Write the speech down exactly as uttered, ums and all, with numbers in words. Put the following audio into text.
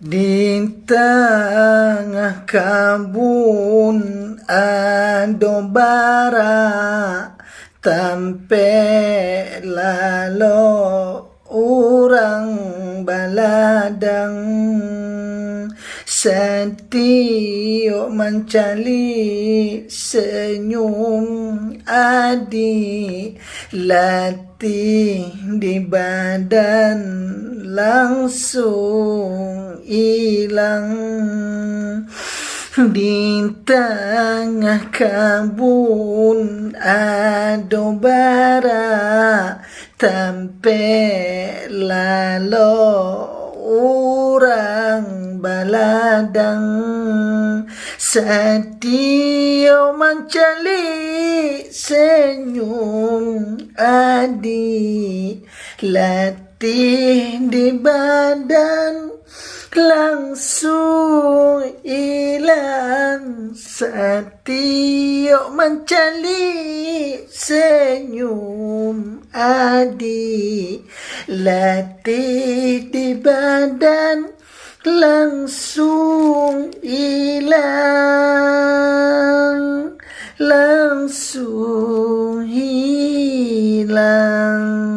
Di tangah kabun ado bara, tampek lalok urang baladang. Satiok mancaliak senyum adik, latih di badan langsung ilang. Di tangah kabun ado bara, tampek lalok urang baladang. Satiok mancaliak senyum adik, latih di badan langsung ilang. Satiok mancaliak senyum adik, latih di badan langsung ilang, langsung ilang.